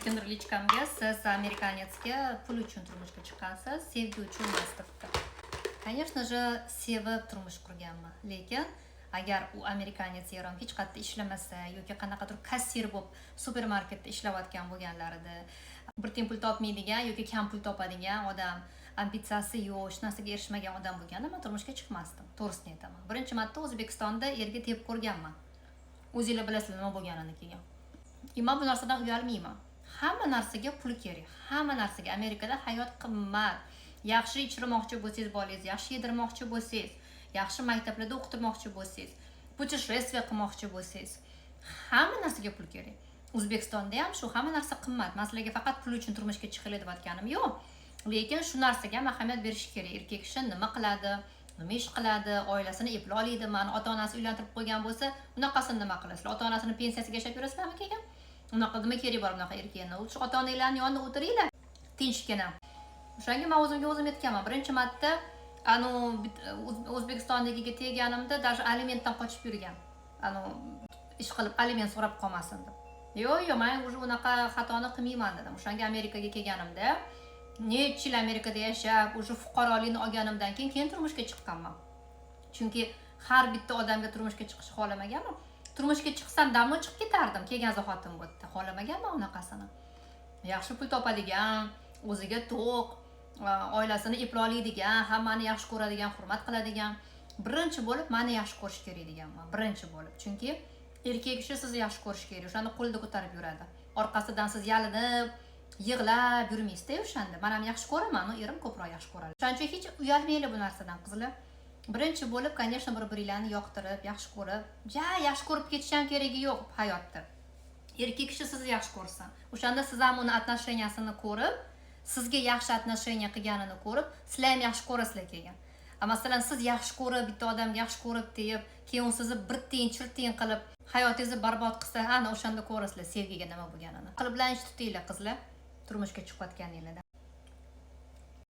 Kimdir личка mga "Siz американец ga pul uchun turmushga chiqqansiz, sevgi uchun emas", debdi. Конечно же, sevib turmush qurganman, lekin agar u американец erim hech qayerda ishlamasa yoki qanaqadir kassir bo'lib supermarketda ishlayotgan bo'lganlarida, bir tiyin pul topmaydigan yoki kam pul topadigan odam, ambitsiyasi yo'q, hech narsaga erishmagan odam bo'lganda, man turmushga chiqmasdim, to'g'risini aytaman. Birinchi marta O'zbekistonda erga tepib ko'rganman, o'zinglar bilasizlar nima bo'lganini keyin. И man bu narsadan uyalmayman. Hamma narsaga pul kerak, hamma narsaga. Amerikada hayot qimmat. Yaxshi ichirmoqchi bo'lsangiz bolangizni, yaxshi yedirmoqchi bo'lsangiz, yaxshi maktablarda o'qitmoqchi bo'lsangiz, путешествие qilmoqchi bo'lsangiz, hamma narsaga pul kerak. O'zbekistonda ham shu, hamma narsa qimmat. Man sizlarga faqat pul uchun turmushga chiqinglar deyotganim yo'q, lekin shu narsaga ham ahamiyat berish kerak. Erkak kishi nima qiladi, nima ish qiladi, oilasini eplay oladimi? Mani ota onasi uylantirib qo'ygan bo'lsa, unaqasini nima qilasizlar? Ota onasini pensiyasiga yashab yurasizlarmi keyin? Unaqa nima kerak bor bunaqa erkakni? Lучше ota onanglarni yonida o'tiringlar tinchgina. O'shanga man o'zimga o'zim aytganman. Birinchi marta anavi o'zbekistondagiga tegganimda, даже alimentdan qochib yurgan, anavi ish qilib aliment so'rab qolmasin deb. Yo'q, man уже unaqa xatoni qilmayman dedim. O'shanga Amerikaga kelganimda, necha yil Amerikada yashab, уже fuqarolikni olganimdan keyin turmushga chiqqanman, chunki har bitta odamga turmushga chiqishni xohlamaganman. Turmushga chiqsam, давно chiqib ketardim kelgan zahotim bu yerda. Xohlamaganman unaqasini. Yaxshi pul topadigan, o'ziga to'q, oilasini eploliydigan, hammani yaxshi ko'radigan, hurmat qiladigan, birinchi bo'lib mani yaxshi ko'rish kerak deganman, birinchi bo'lib. Chunki erkak kishi sizni yaxshi ko'rishi kerak, o'shani qo'lida ko'tarib yuradi. Orqasidan siz yalinib, yig'lab yurmaysizda o'shanda. Man ham yaxshi ko'raman, но erim ko'proq yaxshi ko'radi. O'shaning uchun hech uyalmanglar bu narsadan, qizlar. Birinchi bo'lib, конечно, bir biringlarni yoqtirib, yaxshi ko'rib, ja yaxshi ko'rib ketish ham keragi yo'q hayotda. Erkak kishi sizni yaxshi ko'rsin, o'shanda siz ham uni отношения sini ko'rib, sizga yaxshi отношения qilganini ko'rib, sizlar ham yaxshi ko'rasizlar keyin. A masalan, siz yaxshi ko'rib, bitta odamga yaxshi ko'rib deb, keyin u sizni bir tiyin chir tiyin qilib, hayotingizni barbod qilsa, ana o'shanda ko'rasizlar sevgiga nima bo'lganini. Aql bilan ish tutinglar, qizlar, turmushga chiqayotganinglarda.